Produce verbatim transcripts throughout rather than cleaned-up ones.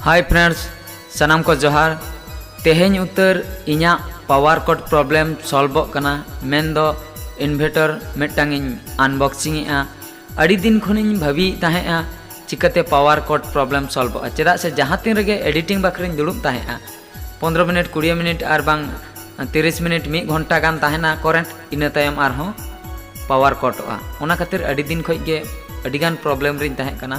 Hi friends, ᱥᱟᱱᱟᱢ ᱠᱚ ᱡᱚᱦᱟᱨ᱾ ᱛᱮᱦᱮᱧ ᱩᱛᱟᱹᱨ ᱤᱧᱟᱹᱜ power cut problem solveᱚᱜ ᱠᱟᱱᱟ, ᱢᱮᱱᱫᱚ inverter ᱢᱤᱫᱴᱟᱝ ᱤᱧ unboxing ᱮᱜᱼᱟ᱾ ᱟᱹᱰᱤ ᱫᱤᱱ ᱠᱷᱚᱱᱤᱧ ᱵᱷᱟᱹᱵᱤᱭᱮᱫ ᱛᱟᱦᱮᱸᱜᱼᱟ ᱪᱤᱠᱟᱹᱛᱮ power cut problem solveᱚᱜᱼᱟ, ᱪᱮᱫᱟᱜ ᱥᱮ ᱡᱟᱦᱟᱸ ᱛᱤᱱ ᱨᱮᱜᱮ editing ᱵᱟᱠᱷᱨᱟᱧ ᱫᱩᱲᱩᱵ ᱛᱟᱦᱮᱸᱜᱼᱟ, ᱯᱚᱱᱫᱽᱨᱚ ᱢᱤᱱᱤᱴ, ᱠᱩᱲᱤ ᱢᱤᱱᱤᱴ ᱟᱨ ᱵᱟᱝ ᱛᱤᱨᱤᱥ ᱢᱤᱱᱤᱴ, ᱢᱤᱫ ᱜᱷᱚᱱᱴᱟ ᱜᱟᱱ ᱛᱟᱦᱮᱱᱟ current, ᱤᱱᱟᱹ ᱛᱟᱭᱚᱢ ᱟᱨᱦᱚᱸ power cutᱚᱜᱼᱟ᱾ ᱚᱱᱟ ᱠᱷᱟᱹᱛᱤᱨ ᱟᱹᱰᱤ ᱫᱤᱱ ᱠᱷᱚᱱ ᱜᱮ ᱟᱹᱰᱤᱜᱟᱱ problem ᱨᱤᱧ ᱛᱟᱦᱮᱸ ᱠᱟᱱᱟ,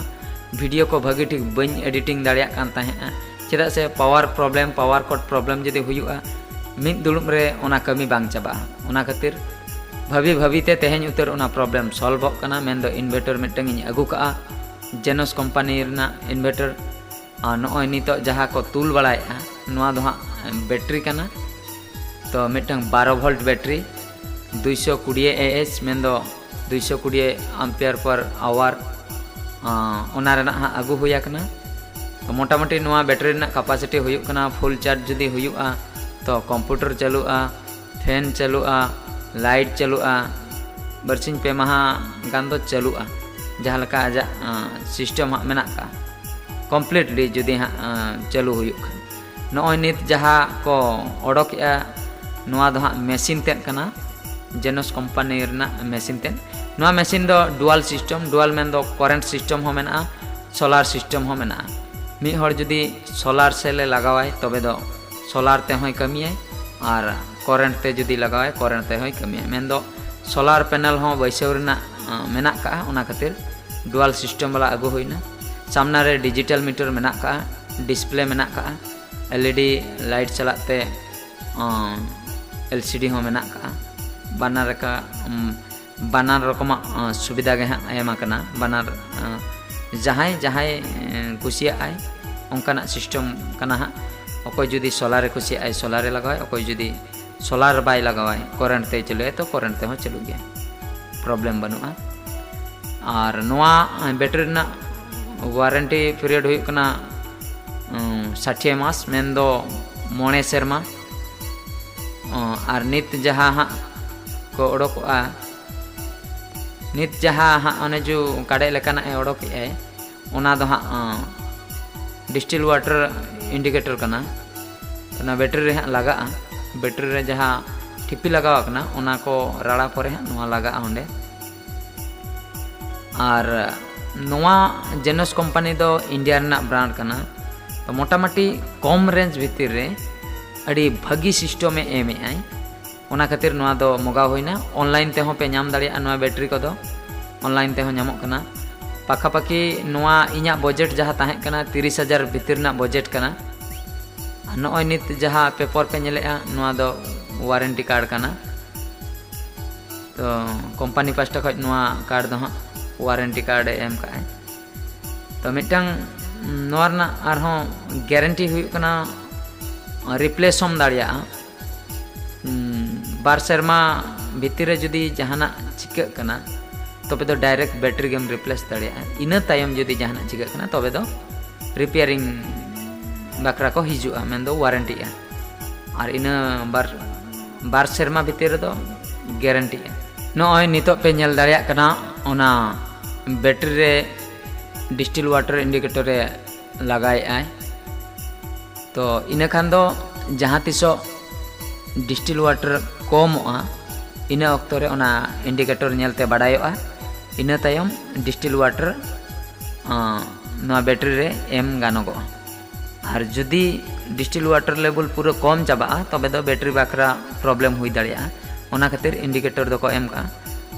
video ᱠᱚ ᱵᱷᱟᱹᱜᱤ ᱴᱷᱤᱠ ᱵᱟᱹᱧ editing ᱫᱟᱲᱮᱭᱟᱜ ᱠᱟᱱ ᱛᱟᱦᱮᱸᱜᱼᱟ, ᱪᱮᱫᱟᱜ ᱥᱮ power problem, power cut problem ᱡᱩᱫᱤ ᱦᱩᱭᱩᱜᱼᱟ, ᱢᱤᱫ ᱫᱩᱲᱩᱵ ᱨᱮ ᱚᱱᱟ ᱠᱟᱹᱢᱤ ᱵᱟᱝ ᱪᱟᱵᱟᱜᱼᱟ᱾ ᱚᱱᱟ ᱠᱷᱟᱹᱛᱤᱨ ᱵᱷᱟᱹᱵᱤ ᱵᱷᱟᱹᱵᱤ ᱛᱮ ᱛᱮᱦᱮᱧ ᱩᱛᱟᱹᱨ ᱚᱱᱟ problem solveᱚᱜ ᱠᱟᱱᱟ, ᱢᱮᱱᱫᱚ inverter ᱢᱤᱫᱴᱟᱝ ᱤᱧ ᱟᱹᱜᱩ ᱠᱟᱜᱼᱟ, Genos company ᱨᱮᱱᱟᱜ inverter᱾ ᱟᱨ ᱱᱚᱜᱼᱚᱭ ᱱᱤᱛᱚᱜ ᱡᱟᱦᱟᱸ ᱠᱚ ᱛᱩᱞ ᱵᱟᱲᱟᱭᱮᱫᱼᱟ, ᱱᱚᱣᱟ ᱫᱚ ᱦᱟᱸᱜ battery ᱠᱟᱱᱟ᱾ ᱛᱚ ᱢᱤᱫᱴᱟᱝ ᱵᱟᱨᱚ volt battery, ᱫᱩᱭᱥᱚ ᱠᱩᱲᱤ Ah, ᱢᱮᱱᱫᱚ ᱫᱩᱭᱥᱚ ᱠᱩᱲᱤ ampere per hour, ᱟᱸ, ᱚᱱᱟ ᱨᱮᱱᱟᱜ ᱦᱟᱸᱜ ᱟᱹᱜᱩ ᱦᱩᱭ ᱟᱠᱟᱱᱟ᱾ ᱛᱚ ᱢᱚᱴᱟᱢᱩᱴᱤ ᱱᱚᱣᱟ battery ᱨᱮᱱᱟᱜ capacity ᱦᱩᱭᱩᱜ ᱠᱟᱱᱟ, full charge ᱡᱩᱫᱤ ᱦᱩᱭᱩᱜᱼᱟ ᱛᱚ computer ᱪᱟᱹᱞᱩᱜᱼᱟ, fan ᱪᱟᱹᱞᱩᱜᱼᱟ, light ᱪᱟᱹᱞᱩᱜᱼᱟ, ᱵᱟᱨᱥᱤᱧ ᱯᱮ ᱢᱟᱦᱟ ᱜᱟᱱ ᱫᱚ ᱪᱟᱹᱞᱩᱜᱼᱟ, ᱡᱟᱦᱟᱸ ᱞᱮᱠᱟ ᱟᱡᱟᱜ system ᱦᱟᱸᱜ ᱢᱮᱱᱟᱜ ᱠᱟᱜᱼᱟ, completely ᱡᱩᱫᱤ ᱦᱟᱸᱜ ᱪᱟᱹᱞᱩ ᱦᱩᱭᱩᱜ ᱠᱷᱟᱱ᱾ ᱱᱚᱜᱼᱚᱭ ᱱᱤᱛ ᱡᱟᱦᱟᱸ ᱠᱚ ᱚᱰᱚᱠᱮᱜᱼᱟ, ᱱᱚᱣᱟ ᱫᱚ ᱦᱟᱸᱜ machine ᱛᱮᱫ ᱠᱟᱱᱟ, Genos company ᱨᱮᱱᱟᱜ machine ᱛᱮᱫ᱾ ᱱᱚᱣᱟ machine ᱫᱚ dual system, dual ᱢᱮᱱᱫᱚ current system ᱦᱚᱸ ᱢᱮᱱᱟᱜᱼᱟ, solar system ᱦᱚᱸ ᱢᱮᱱᱟᱜᱼᱟ᱾ ᱢᱤᱫ ᱦᱚᱲ ᱡᱩᱫᱤ solar cell ᱮ ᱞᱟᱜᱟᱣᱟᱭ, ᱛᱚᱵᱮ ᱫᱚ solar ᱛᱮᱦᱚᱸᱭ ᱠᱟᱹᱢᱤᱭᱟᱭ, ᱟᱨ current ᱛᱮ ᱡᱩᱫᱤ ᱞᱟᱜᱟᱣᱟᱭ, current ᱛᱮᱦᱚᱸᱭ ᱠᱟᱹᱢᱤᱭᱟᱭ᱾ ᱢᱮᱱᱫᱚ solar panel ᱦᱚᱸ ᱵᱟᱹᱭᱥᱟᱹᱣ ᱨᱮᱱᱟᱜ, ᱟᱸ, ᱢᱮᱱᱟᱜ ᱠᱟᱜᱼᱟ, ᱚᱱᱟ ᱠᱷᱟᱹᱛᱤᱨ dual system ᱵᱟᱞᱟ ᱟᱹᱜᱩ ᱦᱩᱭᱱᱟ᱾ ᱥᱟᱢᱱᱟ ᱨᱮ digital meter ᱢᱮᱱᱟᱜ ᱠᱟᱜᱼᱟ, display ᱢᱮᱱᱟᱜ ᱠᱟᱜᱼᱟ, LED light ᱥᱟᱞᱟᱜ ᱛᱮ, ᱟᱸ, LCD ᱦᱚᱸ ᱢᱮᱱᱟᱜ ᱠᱟᱜᱼᱟ᱾ ᱵᱟᱱᱟᱨ ᱞᱮᱠᱟ, ᱩᱢ, ᱵᱟᱱᱟᱨ ᱨᱚᱠᱚᱢᱟᱜ, ᱟᱸ, ᱥᱩᱵᱤᱫᱷᱟ ᱜᱮ ᱦᱟᱸᱜ ᱮᱢ ᱟᱠᱟᱱᱟ᱾ ᱵᱟᱱᱟᱨ, ᱟᱸ, ᱡᱟᱦᱟᱸᱭ, ᱡᱟᱦᱟᱸᱭ, ᱮᱸ, ᱠᱩᱥᱤᱭᱟᱜᱼᱟᱭ, ᱚᱱᱠᱟᱱᱟᱜ system ᱠᱟᱱᱟ ᱦᱟᱸᱜ᱾ ᱚᱠᱚᱭ ᱡᱩᱫᱤ solar ᱮ ᱠᱩᱥᱤᱭᱟᱜᱼᱟᱭ, solar ᱮ ᱞᱟᱜᱟᱣᱟᱭ, ᱚᱠᱚᱭ ᱡᱩᱫᱤ solar ᱵᱟᱭ ᱞᱟᱜᱟᱣᱟᱭ, current ᱛᱮᱭ ᱪᱟᱹᱞᱩᱭᱟ, ᱛᱚ current ᱛᱮᱦᱚᱸ ᱪᱟᱹᱞᱩᱜ ᱜᱮᱭᱟ, problem ᱵᱟᱹᱱᱩᱜᱼᱟ᱾ ᱟᱨ ᱱᱚᱣᱟ, ᱮᱸ, battery ᱨᱮᱱᱟᱜ warranty period ᱦᱩᱭᱩᱜ ᱠᱟᱱᱟ, ᱩᱸ, ᱥᱟᱴᱷᱤᱭᱟ ᱢᱟᱥ, ᱢᱮᱱᱫᱚ ᱢᱚᱬᱮ ᱥᱮᱨᱢᱟ᱾ ᱚ, ᱟᱨ ᱱᱤᱛ ᱡᱟᱦᱟᱸ ᱦᱟᱸᱜ ᱠᱚ ᱚᱰᱚᱠᱚᱜᱼᱟ, ᱱᱤᱛ ᱡᱟᱦᱟᱸ ᱦᱟᱸᱜ ᱚᱱᱮ ᱡᱚ ᱠᱟᱰᱮᱡ ᱞᱮᱠᱟᱱᱟᱜ ᱮ ᱚᱰᱚᱠᱮᱜᱼᱟᱭ, ᱚᱱᱟ ᱫᱚ ᱦᱟᱸᱜ, ᱚ, ᱰᱤᱥᱴᱤᱞ ᱣᱟᱴᱟᱨ ᱤᱱᱰᱤᱠᱮᱴᱚᱨ ᱠᱟᱱᱟ᱾ ᱚᱱᱟ ᱵᱮᱴᱨᱤ ᱨᱮ ᱦᱟᱸᱜ ᱞᱟᱜᱟᱜᱼᱟ᱾ ᱵᱮᱴᱨᱤ ᱨᱮ ᱡᱟᱦᱟᱸ ᱴᱷᱤᱯᱤ ᱞᱟᱜᱟᱣ ᱟᱠᱟᱱᱟ, ᱚᱱᱟ ᱠᱚ ᱨᱟᱲᱟ ᱯᱚᱨᱮ ᱦᱟᱸᱜ ᱱᱚᱣᱟ ᱞᱟᱜᱟᱜᱼᱟ ᱚᱸᱰᱮ᱾ ᱟᱨ ᱱᱚᱣᱟ ᱡᱮᱱᱚᱥ ᱠᱳᱢᱯᱟᱱᱤ ᱫᱚ ᱤᱱᱰᱤᱭᱟ ᱨᱮᱱᱟᱜ ᱵᱨᱟᱱᱰ ᱠᱟᱱᱟ᱾ ᱛᱚ ᱢᱚᱴᱟᱢᱩᱴᱤ ᱠᱚᱢ ᱨᱮᱧᱡᱽ ᱵᱷᱤᱛᱤᱨ ᱨᱮ ᱟᱹᱰᱤ ᱵᱷᱟᱹᱜᱤ ᱥᱤᱥᱴᱮᱢᱮ ᱮᱢᱮᱫᱼᱟᱭ᱾ ᱚᱱᱟ ᱠᱷᱟᱹᱛᱤᱨ ᱱᱚᱣᱟ ᱫᱚ ᱢᱚᱜᱟᱣ ᱦᱩᱭᱱᱟ᱾ ᱚᱱᱞᱟᱭᱤᱱ ᱛᱮᱦᱚᱸ ᱯᱮ ᱧᱟᱢ ᱫᱟᱲᱮᱭᱟᱜᱼᱟ ᱱᱚᱣᱟ ᱵᱮᱴᱨᱤ ᱠᱚᱫᱚ, ᱚᱱᱞᱟᱭᱤᱱ ᱛᱮᱦᱚᱸ ᱧᱟᱢᱚᱜ ᱠᱟᱱᱟ᱾ ᱯᱟᱠᱷᱟᱯᱟᱠᱷᱤ ᱱᱚᱣᱟ ᱤᱧᱟᱹᱜ ᱵᱟᱡᱮᱴ ᱡᱟᱦᱟᱸ ᱛᱟᱦᱮᱸ ᱠᱟᱱᱟ ᱛᱤᱨᱤᱥ ᱦᱟᱡᱟᱨ ᱵᱷᱤᱛᱤᱨ ᱨᱮᱱᱟᱜ ᱵᱟᱡᱮᱴ ᱠᱟᱱᱟ᱾ ᱟᱨ ᱱᱚᱜᱼᱚᱭ ᱱᱤᱛ ᱡᱟᱦᱟᱸ ᱯᱮᱯᱟᱨ ᱯᱮ ᱧᱮᱞᱮᱫᱼᱟ, ᱱᱚᱣᱟ ᱫᱚ ᱣᱟᱨᱮᱱᱴᱤ ᱠᱟᱨᱰ ᱠᱟᱱᱟ᱾ ᱛᱚ ᱠᱳᱢᱯᱟᱱᱤ ᱯᱟᱥᱴᱟ ᱠᱷᱚᱱ ᱱᱚᱣᱟ ᱠᱟᱨᱰ ᱫᱚ ᱦᱟᱸᱜ ᱣᱟᱨᱮᱱᱴᱤ ᱠᱟᱨᱰ ᱮ ᱮᱢ ᱠᱟᱜᱼᱟᱭ᱾ ᱛᱚ ᱢᱤᱫᱴᱟᱝ ᱱᱚᱣᱟ ᱨᱮᱱᱟᱜ ᱟᱨᱦᱚᱸ ᱜᱮᱨᱮᱱᱴᱤ ᱦᱩᱭᱩᱜ ᱠᱟᱱᱟ, ᱨᱤᱯᱞᱮᱥ ᱦᱚᱸᱢ ᱫᱟᱲᱮᱭᱟᱜᱼᱟ᱾ ᱩᱸ, ᱵᱟᱨ ᱥᱮᱨᱢᱟ ᱵᱷᱤᱛᱤᱨ ᱨᱮ ᱡᱩᱫᱤ ᱡᱟᱦᱟᱱᱟᱜ ᱪᱤᱠᱟᱹᱜ ᱠᱟᱱᱟ, ᱛᱚᱵᱮ ᱫᱚ ᱰᱟᱭᱨᱮᱠᱴ ᱵᱮᱴᱨᱤ ᱜᱮᱢ ᱨᱤᱯᱞᱮᱥ ᱫᱟᱲᱮᱭᱟᱜᱼᱟ᱾ ᱤᱱᱟᱹ ᱛᱟᱭᱚᱢ ᱡᱩᱫᱤ ᱡᱟᱦᱟᱱᱟᱜ ᱪᱤᱠᱟᱹᱜ ᱠᱟᱱᱟ, ᱛᱚᱵᱮ ᱫᱚ ᱨᱤᱯᱮᱭᱟᱨᱤᱝ ᱵᱟᱠᱷᱨᱟ ᱠᱚ ᱦᱤᱡᱩᱜᱼᱟ, ᱢᱮᱱᱫᱚ ᱣᱟᱨᱮᱱᱴᱤᱜᱼᱟ᱾ ᱟᱨ ᱤᱱᱟᱹ ᱵᱟᱨ, ᱵᱟᱨ ᱥᱮᱨᱢᱟ ᱵᱷᱤᱛᱤᱨ ᱨᱮᱫᱚ ᱜᱮᱨᱮᱱᱴᱤᱜᱼᱟ᱾ ᱱᱚᱜᱼᱚᱭ ᱱᱤᱛᱚᱜ ᱯᱮ ᱧᱮᱞ ᱫᱟᱲᱮᱭᱟᱜ ᱠᱟᱱᱟ, ᱚᱱᱟ ᱵᱮᱴᱨᱤ ᱨᱮ ᱰᱤᱥᱴᱤᱞ ᱣᱟᱴᱟᱨ ᱤᱱᱰᱤᱠᱮᱴᱚᱨ ᱮ ᱞᱟᱜᱟᱭᱮᱫᱼᱟᱭ᱾ ᱛᱚ ᱤᱱᱟᱹ ᱠᱷᱟᱱ ᱫᱚ ᱡᱟᱦᱟᱸ ᱛᱤᱥᱚᱜ ᱰᱤᱥᱴᱤᱞ ᱣᱟᱴᱟᱨ ᱠᱚᱢᱚᱜᱼᱟ, ᱤᱱᱟᱹ ᱚᱠᱛᱚ ᱨᱮ ᱚᱱᱟ ᱤᱱᱰᱤᱠᱮᱴᱚᱨ ᱧᱮᱞᱛᱮ ᱵᱟᱰᱟᱭᱚᱜᱼᱟ᱾ ᱤᱱᱟᱹ ᱛᱟᱭᱚᱢ ᱰᱤᱥᱴᱤᱞ ᱣᱟᱴᱟᱨ, ᱟᱸ, ᱱᱚᱣᱟ ᱵᱮᱴᱨᱤ ᱨᱮ ᱮᱢ ᱜᱟᱱᱚᱜᱚᱜᱼᱟ᱾ ᱟᱨ ᱡᱩᱫᱤ ᱰᱤᱥᱴᱤᱞ ᱣᱟᱴᱟᱨ ᱞᱮᱵᱮᱞ ᱯᱩᱨᱟᱹ ᱠᱚᱢ ᱪᱟᱵᱟᱜᱼᱟ, ᱛᱚᱵᱮ ᱫᱚ ᱵᱮᱴᱨᱤ ᱵᱟᱠᱷᱨᱟ ᱯᱨᱚᱵᱞᱮᱢ ᱦᱩᱭ ᱫᱟᱲᱮᱭᱟᱜᱼᱟ᱾ ᱚᱱᱟ ᱠᱷᱟᱹᱛᱤᱨ ᱤᱱᱰᱤᱠᱮᱴᱚᱨ ᱫᱚᱠᱚ ᱮᱢ ᱠᱟᱜᱼᱟ᱾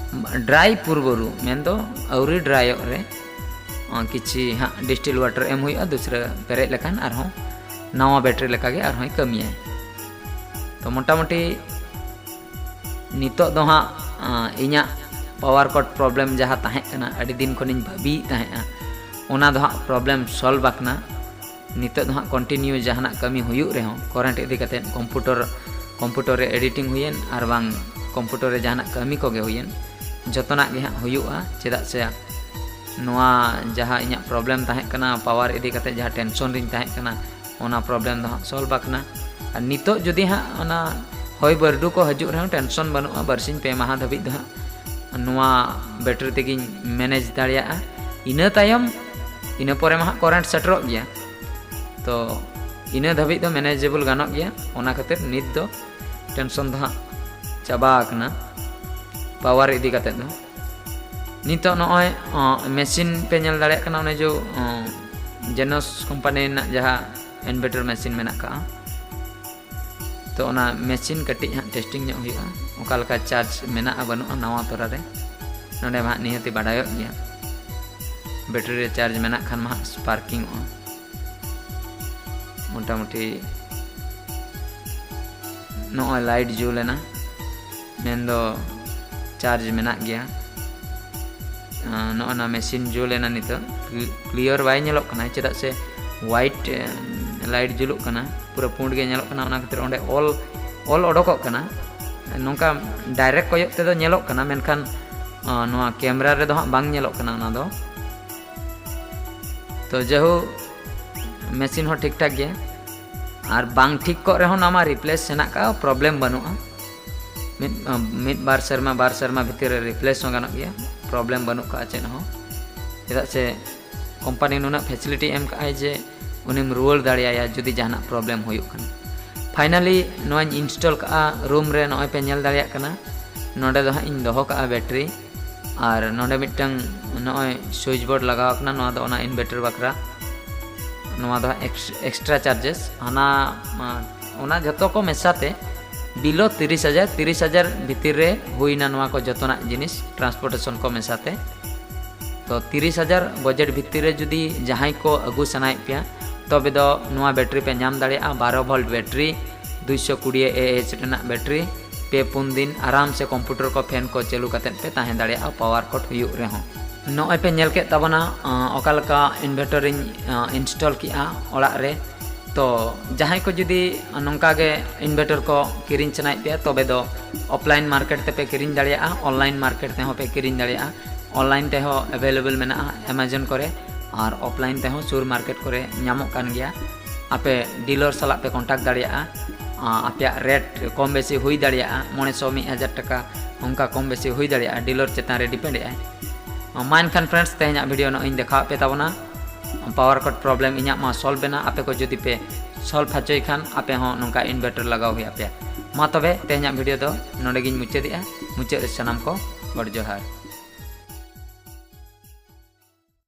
ᱰᱨᱟᱭ ᱯᱩᱨᱵᱚᱨᱩ, ᱢᱮᱱᱫᱚ ᱟᱹᱣᱨᱤ ᱰᱨᱟᱭᱚᱜ ᱨᱮ, ᱟᱸ, ᱠᱤᱪᱷᱤ ᱦᱟᱸᱜ ᱰᱤᱥᱴᱤᱞ ᱣᱟᱴᱟᱨ ᱮᱢ ᱦᱩᱭᱩᱜᱼᱟ, ᱫᱩᱥᱨᱟᱹ ᱯᱮᱨᱮᱡ ᱞᱮᱠᱷᱟᱱ ᱟᱨᱦᱚᱸ ᱱᱟᱣᱟ ᱵᱮᱴᱨᱤ ᱞᱮᱠᱟᱜᱮ ᱟᱨᱦᱚᱸᱭ ᱠᱟᱹᱢᱤᱭᱟᱭ᱾ ᱛᱚ ᱢᱚᱴᱟᱢᱩᱴᱤ ᱱᱤᱛᱚᱜ ᱫᱚ ᱦᱟᱸᱜ, ᱟᱸ, ᱤᱧᱟᱹᱜ ᱯᱟᱣᱟᱨ ᱠᱚᱴ ᱯᱨᱚᱵᱞᱮᱢ ᱡᱟᱦᱟᱸ ᱛᱟᱦᱮᱸ ᱠᱟᱱᱟ, ᱟᱹᱰᱤ ᱫᱤᱱ ᱠᱷᱚᱱᱤᱧ ᱵᱷᱟᱹᱵᱤᱭᱮᱫ ᱛᱟᱦᱮᱸᱜᱼᱟ, ᱚᱱᱟ ᱫᱚ ᱦᱟᱸᱜ ᱯᱨᱚᱵᱞᱮᱢ ᱥᱚᱞᱵᱷ ᱟᱠᱟᱱᱟ᱾ ᱱᱤᱛᱚᱜ ᱫᱚ ᱦᱟᱸᱜ ᱠᱚᱱᱴᱤᱱᱤᱭᱩ ᱡᱟᱦᱟᱱᱟᱜ ᱠᱟᱹᱢᱤ ᱦᱩᱭᱩᱜ ᱨᱮᱦᱚᱸ, ᱠᱚᱨᱮᱱᱴ ᱤᱫᱤ ᱠᱟᱛᱮᱫ ᱠᱚᱢᱯᱩᱴᱚᱨ, ᱠᱚᱢᱯᱩᱴᱚᱨ ᱨᱮ ᱮᱰᱤᱴᱤᱝ ᱦᱩᱭᱮᱱ ᱟᱨ ᱵᱟᱝ ᱠᱚᱢᱯᱩᱴᱚᱨ ᱨᱮ ᱡᱟᱦᱟᱱᱟᱜ ᱠᱟᱹᱢᱤ ᱠᱚᱜᱮ ᱦᱩᱭᱮᱱ, ᱡᱚᱛᱚᱱᱟᱜ ᱜᱮ ᱦᱟᱸᱜ ᱦᱩᱭᱩᱜᱼᱟ᱾ ᱪᱮᱫᱟᱜ ᱥᱮ ᱱᱚᱣᱟ ᱡᱟᱦᱟᱸ ᱤᱧᱟᱹᱜ ᱯᱨᱚᱵᱞᱮᱢ ᱛᱟᱦᱮᱸ ᱠᱟᱱᱟ, ᱯᱟᱣᱟᱨ ᱤᱫᱤ ᱠᱟᱛᱮᱫ ᱡᱟᱦᱟᱸ ᱴᱮᱱᱥᱚᱱ ᱨᱤᱧ ᱛᱟᱦᱮᱸ ᱠᱟᱱᱟ, ᱚᱱᱟ ᱯᱨᱚᱵᱞᱮᱢ ᱫᱚ ᱦᱟᱸᱜ ᱥᱚᱞᱵᱷ ᱟᱠᱟᱱᱟ᱾ ᱟᱨ ᱱᱤᱛᱚᱜ ᱡᱩᱫᱤ ᱦᱟᱸᱜ ᱚᱱᱟ ᱦᱚᱭ ᱵᱟᱹᱨᱰᱩ ᱠᱚ ᱦᱤᱡᱩᱜ ᱨᱮᱦᱚᱸ ᱴᱮᱱᱥᱚᱱ ᱵᱟᱹᱱᱩᱜᱼᱟ, ᱵᱟᱨᱥᱤᱧ ᱯᱮ ᱢᱟᱦᱟ ᱫᱷᱟᱹᱵᱤᱡ ᱫᱚ ᱦᱟᱸᱜ ᱱᱚᱣᱟ ᱵᱮᱴᱨᱤ ᱛᱮᱜᱮᱧ ᱢᱮᱱᱮᱡᱽ ᱫᱟᱲᱮᱭᱟᱜᱼᱟ᱾ ᱤᱱᱟᱹ ᱛᱟᱭᱚᱢ, ᱤᱱᱟᱹ ᱯᱚᱨᱮ ᱢᱟ ᱦᱟᱸᱜ ᱠᱚᱨᱮᱱᱴ ᱥᱮᱴᱮᱨᱚᱜ ᱜᱮᱭᱟ, ᱛᱚ ᱤᱱᱟᱹ ᱫᱷᱟᱹᱵᱤᱡ ᱫᱚ ᱢᱮᱱᱮᱡᱮᱵᱚᱞ ᱜᱟᱱᱚᱜ ᱜᱮᱭᱟ᱾ ᱚᱱᱟ ᱠᱷᱟᱹᱛᱤᱨ ᱱᱤᱛ ᱫᱚ ᱴᱮᱱᱥᱚᱱ ᱫᱚ ᱦᱟᱸᱜ ᱪᱟᱵᱟ ᱟᱠᱟᱱᱟ ᱯᱟᱣᱟᱨ ᱤᱫᱤ ᱠᱟᱛᱮᱫ ᱫᱚ᱾ ᱱᱤᱛᱚᱜ ᱱᱚᱜᱼᱚᱭ ᱢᱮᱥᱤᱱ ᱯᱮ ᱧᱮᱞ ᱫᱟᱲᱮᱭᱟᱜ ᱠᱟᱱᱟ, ᱚᱱᱮ ᱡᱮ ᱡᱮᱱᱚᱥ ᱠᱳᱢᱯᱟᱱᱤ ᱨᱮᱱᱟᱜ ᱡᱟᱦᱟᱸ ᱤᱱᱵᱷᱟᱨᱴᱟᱨ ᱢᱮᱥᱤᱱ ᱢᱮᱱᱟᱜ ᱠᱟᱜᱼᱟ, ᱛᱚ ᱚᱱᱟ ᱢᱮᱥᱤᱱ ᱠᱟᱹᱴᱤᱡ ᱦᱟᱸᱜ ᱴᱮᱥᱴᱤᱝ ᱧᱚᱜ ᱦᱩᱭᱩᱜᱼᱟ, ᱚᱠᱟ ᱞᱮᱠᱟ ᱪᱟᱨᱡᱽ ᱢᱮᱱᱟᱜᱼᱟ ᱵᱟᱹᱱᱩᱜᱼᱟ ᱱᱟᱣᱟ ᱛᱚᱨᱟ ᱨᱮ᱾ ᱱᱚᱰᱮ ᱢᱟ ᱦᱟᱸᱜ ᱱᱤᱦᱟᱹᱛᱤ ᱵᱟᱰᱟᱭᱚᱜ ᱜᱮᱭᱟ, ᱵᱮᱴᱨᱤ ᱨᱮ ᱪᱟᱨᱡᱽ ᱢᱮᱱᱟᱜ ᱠᱷᱟᱱ ᱢᱟ ᱦᱟᱸᱜ ᱥᱯᱟᱨᱠᱤᱝ ᱚᱜᱼᱟ ᱢᱚᱴᱟᱢᱩᱴᱤ᱾ ᱱᱚᱜᱼᱚᱭ ᱞᱟᱭᱤᱴ ᱡᱩᱞ ᱮᱱᱟ, ᱢᱮᱱᱫᱚ ᱪᱟᱨᱡᱽ ᱢᱮᱱᱟᱜ ᱜᱮᱭᱟ᱾ ᱟᱸ, ᱱᱚᱜᱼᱚ ᱱᱟ ᱢᱮᱥᱤᱱ ᱡᱩᱞ ᱮᱱᱟ ᱱᱤᱛᱚᱜ᱾ ᱠᱞᱤᱭᱟᱨ ᱵᱟᱭ ᱧᱮᱞᱚᱜ ᱠᱟᱱᱟ, ᱪᱮᱫᱟᱜ ᱥᱮ ᱦᱣᱟᱭᱤᱴ, ᱮ, ᱞᱟᱭᱤᱴ ᱡᱩᱞᱩᱜ ᱠᱟᱱᱟ, ᱯᱩᱨᱟᱹ ᱯᱩᱸᱰ ᱜᱮ ᱧᱮᱞᱚᱜ ᱠᱟᱱᱟ, ᱚᱱᱟ ᱠᱷᱟᱹᱛᱤᱨ ᱚᱸᱰᱮ ᱚᱞ, ᱚᱞ ᱚᱰᱚᱠᱚᱜ ᱠᱟᱱᱟ᱾ ᱱᱚᱝᱠᱟ ᱰᱟᱭᱨᱮᱠᱴ ᱠᱚᱭᱚᱜ ᱛᱮᱫᱚ ᱧᱮᱞᱚᱜ ᱠᱟᱱᱟ, ᱢᱮᱱᱠᱷᱟᱱ, ᱟᱸ, ᱱᱚᱣᱟ ᱠᱮᱢᱮᱨᱟ ᱨᱮᱫᱚ ᱦᱟᱸᱜ ᱵᱟᱝ ᱧᱮᱞᱚᱜ ᱠᱟᱱᱟ ᱚᱱᱟ ᱫᱚ᱾ ᱛᱚ ᱡᱟᱭᱦᱳᱠ, ᱢᱮᱥᱤᱱ ᱦᱚᱸ ᱴᱷᱤᱠ ᱴᱷᱟᱠ ᱜᱮᱭᱟ, ᱟᱨ ᱵᱟᱝ ᱴᱷᱤᱠ ᱠᱚᱜ ᱨᱮᱦᱚᱸ ᱱᱚᱣᱟ ᱢᱟ ᱨᱤᱯᱞᱮᱥ ᱦᱮᱱᱟᱜ ᱠᱟᱜᱼᱟ, ᱯᱨᱚᱵᱞᱮᱢ ᱵᱟᱹᱱᱩᱜᱼᱟ᱾ ᱢᱤᱫ, ᱢᱤᱫ ᱵᱟᱨ ᱥᱮᱨᱢᱟ, ᱵᱟᱨ ᱥᱮᱨᱢᱟ ᱵᱷᱤᱛᱤᱨ ᱨᱮ ᱨᱤᱯᱞᱮᱥ ᱦᱚᱸ ᱜᱟᱱᱚᱜ ᱜᱮᱭᱟ, ᱯᱨᱚᱵᱞᱮᱢ ᱵᱟᱹᱱᱩᱜ ᱠᱟᱜᱼᱟ ᱪᱮᱫ ᱦᱚᱸ᱾ ᱪᱮᱫᱟᱜ ᱥᱮ ᱠᱳᱢᱯᱟᱱᱤ ᱱᱩᱱᱟᱹᱜ ᱯᱷᱮᱥᱤᱞᱤᱴᱤ ᱮᱢ ᱠᱟᱜᱼᱟᱭ ᱡᱮ ᱩᱱᱤᱢ ᱨᱩᱣᱟᱹᱲ ᱫᱟᱲᱮᱭᱟᱭᱟ ᱡᱩᱫᱤ ᱡᱟᱦᱟᱱᱟᱜ ᱯᱨᱚᱵᱞᱮᱢ ᱦᱩᱭᱩᱜ ᱠᱷᱟᱱ᱾ ᱯᱷᱟᱭᱱᱟᱞᱤ ᱱᱚᱣᱟᱧ ᱤᱱᱥᱴᱚᱞ ᱠᱟᱜᱼᱟ ᱨᱩᱢ ᱨᱮ, ᱱᱚᱜᱼᱚᱭ ᱯᱮ ᱧᱮᱞ ᱫᱟᱲᱮᱭᱟᱜ ᱠᱟᱱᱟ᱾ ᱱᱚᱰᱮ ᱫᱚ ᱦᱟᱸᱜ ᱤᱧ ᱫᱚᱦᱚ ᱠᱟᱜᱼᱟ ᱵᱮᱴᱨᱤ, ᱟᱨ ᱱᱚᱰᱮ ᱢᱤᱫᱴᱟᱝ ᱱᱚᱜᱼᱚᱭ ᱥᱩᱭᱤᱪ ᱵᱳᱨᱰ ᱞᱟᱜᱟᱣ ᱠᱟᱱᱟ, ᱱᱚᱣᱟ ᱫᱚ ᱚᱱᱟ ᱤᱱᱵᱷᱟᱨᱴᱟᱨ ᱵᱟᱠᱷᱨᱟ᱾ ᱱᱚᱣᱟ ᱫᱚ ᱦᱟᱸᱜ ᱮᱠᱥ-, ᱮᱠᱥᱴᱨᱟ ᱪᱟᱨᱡᱮᱥ, ᱦᱟᱱᱟ, ᱢᱟ, ᱚᱱᱟ ᱡᱷᱚᱛᱚ ᱠᱚ ᱢᱮᱥᱟᱛᱮ ᱵᱤᱞᱳ ᱛᱤᱨᱤᱥ ᱦᱟᱡᱟᱨ, ᱛᱤᱨᱤᱥ ᱦᱟᱡᱟᱨ ᱵᱷᱤᱛᱤᱨ ᱨᱮ ᱦᱩᱭᱱᱟ ᱱᱚᱣᱟ ᱠᱚ ᱡᱚᱛᱚᱱᱟᱜ ᱡᱤᱱᱤᱥ, ᱴᱨᱟᱱᱥᱯᱳᱨᱴᱮᱥᱚᱱ ᱠᱚ ᱢᱮᱥᱟᱛᱮ᱾ ᱛᱚ ᱛᱤᱨᱤᱥ ᱦᱟᱡᱟᱨ ᱵᱟᱡᱮᱴ ᱵᱷᱤᱛᱤᱨ ᱨᱮ ᱡᱩᱫᱤ ᱡᱟᱦᱟᱸᱭ ᱠᱚ ᱟᱹᱜᱩ ᱥᱟᱱᱟᱭᱮᱫ ᱯᱮᱭᱟ, ᱛᱚᱵᱮ ᱫᱚ ᱱᱚᱣᱟ ᱵᱮᱴᱨᱤ ᱯᱮ ᱧᱟᱢ ᱫᱟᱲᱮᱭᱟᱜᱼᱟ, ᱵᱟᱨᱚ ᱵᱷᱳᱞᱴ ᱵᱮᱴᱨᱤ, ᱫᱩᱭᱥᱚ ᱠᱩᱲᱤ ᱮ ᱮᱭᱤᱪ ᱨᱮᱱᱟᱜ ᱵᱮᱴᱨᱤ᱾ ᱯᱮ ᱯᱩᱱ ᱫᱤᱱ ᱟᱨᱟᱢ ᱥᱮ ᱠᱚᱢᱯᱤᱭᱩᱴᱟᱨ ᱠᱚ, ᱯᱷᱮᱱ ᱠᱚ ᱪᱟᱹᱞᱩ ᱠᱟᱛᱮᱫ ᱯᱮ ᱛᱟᱦᱮᱸ ᱫᱟᱲᱮᱭᱟᱜᱼᱟ, ᱯᱟᱣᱟᱨ ᱠᱚᱴ ᱦᱩᱭᱩᱜ ᱨᱮᱦᱚᱸ᱾ ᱱᱚᱜᱼᱚᱭ ᱯᱮ ᱧᱮᱞ ᱠᱮᱫ ᱛᱟᱵᱚᱱᱟ, ᱟᱸ, ᱚᱠᱟ ᱞᱮᱠᱟ ᱤᱱᱵᱷᱟᱨᱴᱟᱨ ᱤᱧ, ᱟᱸ, ᱤᱱᱥᱴᱚᱞ ᱠᱮᱜᱼᱟ ᱚᱲᱟᱜ ᱨᱮ᱾ ᱛᱚ ᱡᱟᱦᱟᱸᱭ ᱠᱚ ᱡᱩᱫᱤ ᱱᱚᱝᱠᱟ ᱜᱮ ᱤᱱᱵᱷᱟᱨᱴᱟᱨ ᱠᱚ ᱠᱤᱨᱤᱧ ᱥᱟᱱᱟᱭᱮᱫ ᱯᱮᱭᱟ, ᱛᱚᱵᱮ ᱫᱚ ᱚᱯᱷᱞᱟᱭᱤᱱ ᱢᱟᱨᱠᱮᱴ ᱛᱮᱯᱮ ᱠᱤᱨᱤᱧ ᱫᱟᱲᱮᱭᱟᱜᱼᱟ, ᱚᱱᱞᱟᱭᱤᱱ ᱢᱟᱨᱠᱮᱴ ᱛᱮᱦᱚᱸ ᱯᱮ ᱠᱤᱨᱤᱧ ᱫᱟᱲᱮᱭᱟᱜᱼᱟ᱾ ᱚᱱᱞᱟᱭᱤᱱ ᱛᱮᱦᱚᱸ ᱮᱵᱮᱞᱮᱵᱮᱞ ᱢᱮᱱᱟᱜᱼᱟ ᱮᱢᱟᱡᱚᱱ ᱠᱚᱨᱮ, ᱟᱨ ᱚᱯᱷᱞᱟᱭᱤᱱ ᱛᱮᱦᱚᱸ ᱥᱩᱨ ᱢᱟᱨᱠᱮᱴ ᱠᱚᱨᱮ ᱧᱟᱢᱚᱜ ᱠᱟᱱ ᱜᱮᱭᱟ᱾ ᱟᱯᱮ ᱰᱤᱞᱟᱨ ᱥᱟᱞᱟᱜ ᱯᱮ ᱠᱚᱱᱴᱟᱠᱴ ᱫᱟᱲᱮᱭᱟᱜᱼᱟ᱾ ᱟᱸ, ᱟᱯᱮᱭᱟᱜ ᱨᱮᱴ ᱠᱚᱢ ᱵᱮᱥᱤ ᱦᱩᱭ ᱫᱟᱲᱮᱭᱟᱜᱼᱟ, ᱢᱚᱬᱮ ᱥᱚ, ᱢᱤᱫ ᱦᱟᱡᱟᱨ ᱴᱟᱠᱟ, ᱚᱱᱠᱟ ᱠᱚᱢ ᱵᱮᱥᱤ ᱦᱩᱭ ᱫᱟᱲᱮᱭᱟᱜᱼᱟ, ᱰᱤᱞᱟᱨ ᱪᱮᱛᱟᱱ ᱨᱮ ᱰᱤᱯᱮᱱᱰ ᱮᱜᱼᱟᱭ᱾ ᱟᱸ, ᱢᱟ ᱮᱱᱠᱷᱟᱱ ᱯᱷᱨᱮᱱᱰᱥ, ᱛᱮᱦᱮᱧᱟᱜ ᱵᱷᱤᱰᱤᱭᱳ ᱱᱚᱜᱼᱚᱭ ᱤᱧ ᱫᱮᱠᱷᱟᱣᱟᱫ ᱯᱮ ᱛᱟᱵᱚᱱᱟ᱾ power cut problem ᱤᱧᱟᱹᱜ ᱢᱟ solve ᱮᱱᱟ᱾ ᱟᱯᱮ ᱠᱚ ᱡᱩᱫᱤ ᱯᱮ solve ᱦᱚᱪᱚᱭ ᱠᱷᱟᱱ ᱟᱯᱮ ᱦᱚᱸ ᱱᱚᱝᱠᱟ inverter ᱞᱟᱜᱟᱣ ᱦᱩᱭ ᱟᱯᱮᱭᱟ᱾ ᱢᱟ ᱛᱚᱵᱮ ᱛᱮᱦᱮᱧᱟᱜ video ᱫᱚ ᱱᱚᱰᱮ ᱜᱤᱧ ᱢᱩᱪᱟᱹᱫᱮᱜᱼᱟ᱾ ᱢᱩᱪᱟᱹᱫ ᱨᱮ ᱥᱟᱱᱟᱢ ᱠᱚ ᱜᱚᱰ ᱡᱚᱦᱟᱨ᱾